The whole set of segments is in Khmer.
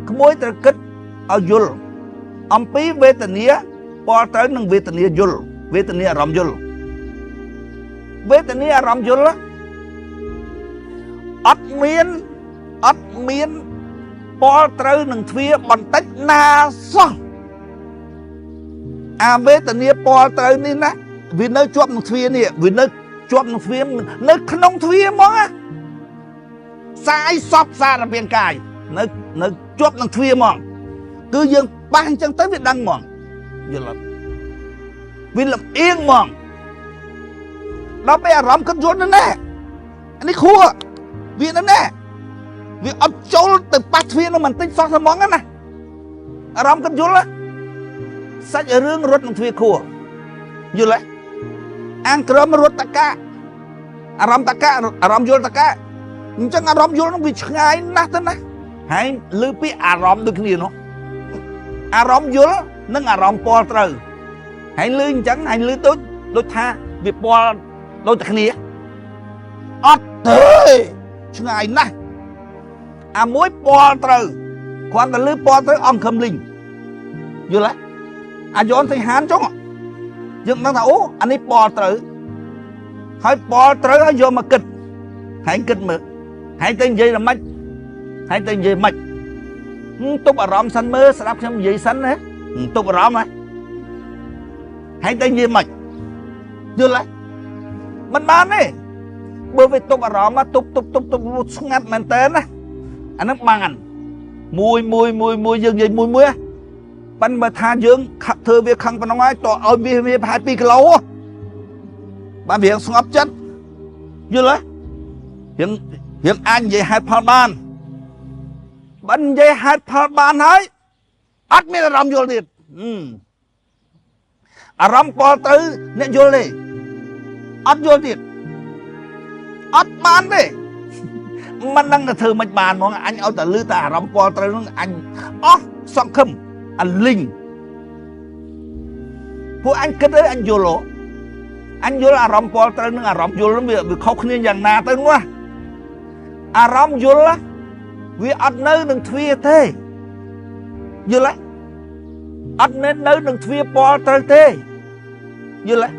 ក្មួយត្រូវគិតឲ្យយល់អំពីវេទនាពលត្រូវនឹងវេទនាយល់វេទនាអារម្មណ៍យល់វេទនាអារម្មណ៍យល់អត់មានអត់មានពលត្រូវនឹងទ្វាបន្តិចណាសោះអាវេទនាពលត្រូវនេះណាវានៅជាប់នឹងទ្វានេះវានៅជាប់នឹងទ្វានៅក្នុងទ្វាហ្មងណាសាយសពសារពាង្គកាយនៅនៅជាប់នឹងទ្វាហ្មងគឺយើងប៉ះអញ្ចឹងទៅវាដឹងហ្មងយល់អត់វាលំអៀងហ្មងដល់ពេលអារម្មណ៍គិតយល់នៅណែនេះខួរវានៅណែវាអត់ចូលទៅប៉ះទ្វានឹងបន្តិចសោះហ្មងណាអារម្មណ៍គិតយល់សាច់រឿងរត់នឹងទ្វាខួរយល់ទេអាងក្រមរត់តកាអារម្មណ៍តកាអារម្មណ៍យល់តកាអញ្ចឹងអារម្មណ៍យល់នឹងវាឆ្ងាយណាស់ទៅណាហើយឮពីអារម្មណ៍ដូចគ្នានោះអារម្មណ៍យល់និងអារម្មណ៍ពលត្រូវហើយឮអញ្ចឹងហើយឮដូចដូចថាវាពលដូចតែគ្នាអត់ទេឆ្ងាយណាស់អាមួយពលត្រូវគ្រាន់តែឮពលត្រូវអង្គខឹមលីងយល់ទេអាយនសង្ហានចុងយើងដឹងថាអូអានេះពលត្រូវហើយពលត្រូវហើយយកមកគិតហើយគិតមើលហើយទៅនិយាយដល់ម៉េចហើយទៅនិយាយម៉េចទប់អារម្មណ៍សិនមើលស្ដាប់ខ្ញុំនិយាយសិនណាទប់អារម្មណ៍ហ៎ហើយទៅនិយាយម៉េចយល់ទេមិនបានទេបើវាទប់អារម្មណ៍ទប់ទប់ទប់ទប់ស្ងាត់មែនតើណាអាហ្នឹងបានមួយមួយមួយមួយយើងនិយាយមួយមួយប៉ិនបើថាយើងធ្វើវាខឹងប៉ុណ្ណឹងហើយតឲ្យវាវាប្រហែល2គីឡូបានវាស្ងប់ចិត្តយល់ទេរៀងរៀងអាចនិយាយហេតុផលបានបើនិយាយហេតុផលបានហើយអត់មានអារម្មណ៍យល់ទៀតអារម្មណ៍ពលទៅអ្នកយល់ទេអត់យល់ទៀតអត់បានទេមិនដឹងទៅធ្វើមិនបានហ្មងអញឲ្យតែលឺតែអារម្មណ៍ពលត្រូវនឹងអញអស់សង្ឃឹមអាលីងពួកអញគិតអីអញយល់អញយល់អារម្មណ៍ពលត្រូវនឹងអារម្មណ៍យល់វាវាខុសគ្នាយ៉ាងណាទៅនោះអារម្មណ៍យល់វាអត់នៅនឹងទ្វាទេយល់ទេអត់មែននៅនឹងទ្វាពលត្រូវទេយល់ទេ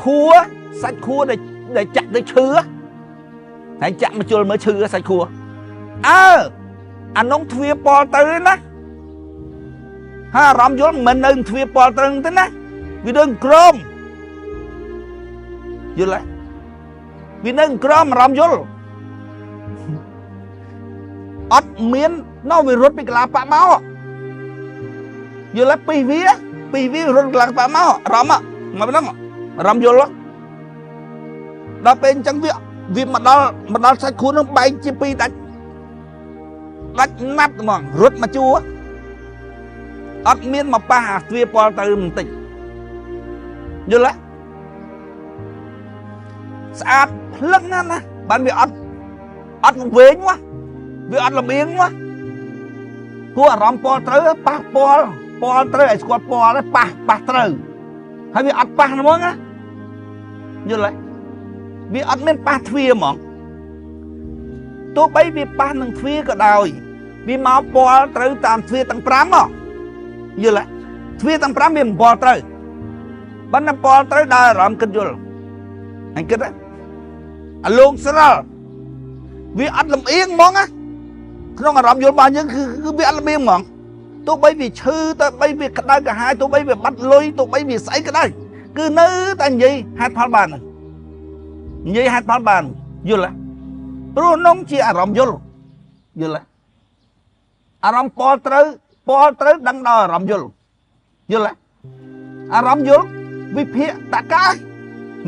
ខួរសាច់ខួរដែលដែលចាក់ទៅឈឺហើយចាក់មកជុលមើលឈឺសាច់ខួរអើអានងទ្វាពលទៅណាហើយអារម្មណ៍យល់មិនមែននៅទ្វាពលត្រូវទេណាវានៅក្រមយល់ទេវានៅក្រមអារម្មណ៍យល់អត់មានណោះវារត់ពីកលាបៈមកយល់ទេពីវាពីវារត់កលាបៈមកអារម្មណ៍មកប៉ុណ្ណឹងអារម្មណ៍យល់ដល់ពេលអញ្ចឹងវាវាមកដល់មកដល់សាច់ខួរនឹងបែកជាពីរដាច់ដាច់ណាត់ហ្មងរត់មកជួអត់មានមកប៉ះអាទ្វាពលទៅបន្តិចយល់ទេស្អាតភ្លឹងណាស់ណាបានវាអត់អត់វែងមកវាអត់លំអៀងមកគួរអារម្មណ៍ពលត្រូវប៉ះពលពលត្រូវឲ្យស្គាល់ពលប៉ះប៉ះត្រូវហើយវាអត់ប៉ះហ្មងណាយល់ទេវាអត់មានប៉ះទ្វាហ្មងទោះបីវាប៉ះនឹងទ្វាក៏ដោយវាមកពលត្រូវតាមទ្វាទាំង5មកយល់ទេទ្វាទាំង5វាមិនពលត្រូវប៉ុន្តែពលត្រូវដល់អារម្មណ៍គិតយល់អញគិតអាលងស្រាលវាអត់លំអៀងហ្មងណាក្នុងអារម្មណ៍យល់របស់យើងគឺគឺវាអត់លំអៀងហ្មងទោះបីវាឈឺទោះបីវាក្តៅក្រហាយទោះបីវាបាត់លុយទោះបីវាស្អីក៏ដោយគឺនៅតែនិយាយហេតុផលបាននិយាយហេតុផលបានយល់ទេព្រោះនងជាអារម្មណ៍យល់យល់ទេអារម្មណ៍ពលត្រូវពលត្រូវដឹងដល់អារម្មណ៍យល់យល់ទេអារម្មណ៍យល់វិភាគតកា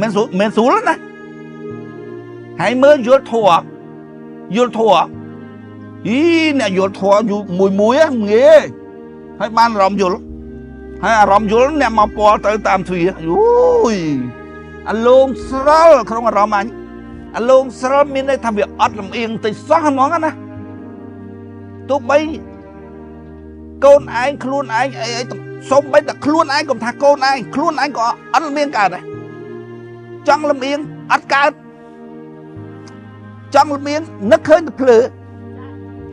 មិនស្រួលមិនស្រួលណាហើយមើលយល់ធัวយល់ធัวអីអ្នកយល់ធัวមួយមួយងាយហើយបានអារម្មណ៍យល់ហើយអារម្មណ៍យល់អ្នកមកពលត្រូវតាមទ្វាអូយអាលងស្រល់ក្នុងអារម្មណ៍អញអាលងស្រល់មានន័យថាវាអត់លំអៀងតិចសោះហ្មងណាទោះបីកូនឯងខ្លួនឯងអីអីសំបីតែខ្លួនឯងកុំថាកូនឯងខ្លួនឯងក៏អត់លំអៀងកើតដែរ ចង់លំអៀងអត់កើតចង់លំអៀងនឹកឃើញតែភ្លើ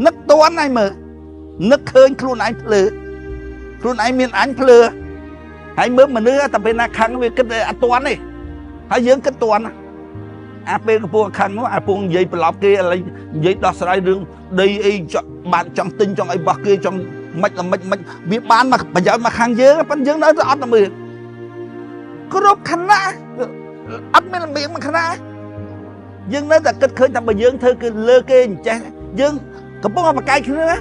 នឹកតន់ឯងមើលនឹកឃើញខ្លួនឯងភ្លើខ្លួនឯងមានអញភ្លើហើយមើលមនុស្សតែពេលណាខឹងវាគិតអត់តន់ទេហើយយើងគិតតន់ណាអាពេលកំពុងខឹងនោះអាពងនិយាយប្រឡប់គេឥឡូវនិយាយដោះស្រាយរឿងដីអីចង់បានចង់ទិញចង់អីរបស់គេចង់មិនមិនមិនវាបានមកប្រយោជន៍មកខាងយើងប៉ុន្តែយើងនៅតែអត់ទៅមើលគ្រប់ខណៈអត់មានលំអៀងមួយខណៈយើងនៅតែគិតឃើញថាបើយើងធ្វើគឺលើគេអញ្ចេះយើងកំពុងតែប្រកែកគ្នាណា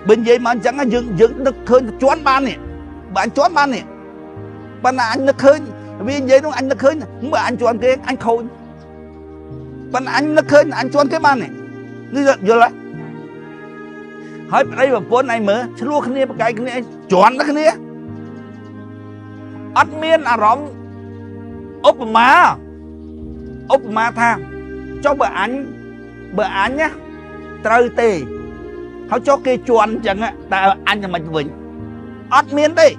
បើនិយាយមកអញ្ចឹងយើងយើងនឹកឃើញជន់បាននេះបើអញជន់បាននេះប៉ុន្តែអញនឹកឃើញវានិយាយនោះអញនឹកឃើញមើលអញជន់គេអញខូចប៉ុន្តែអញនឹកឃើញអញជន់គេបាននេះនេះយល់ទេហើយប្តីប្រពន្ធឯងមើលឆ្លោះគ្នាប្រកែកគ្នាជន់តែគ្នាអត់មានអារម្មណ៍ឧបមាឧបមាថាចុះបើអញបើអញណាត្រូវទេហើយចុះគេជន់អញ្ចឹងតើអញจะមិនវិញអត់មានទេ។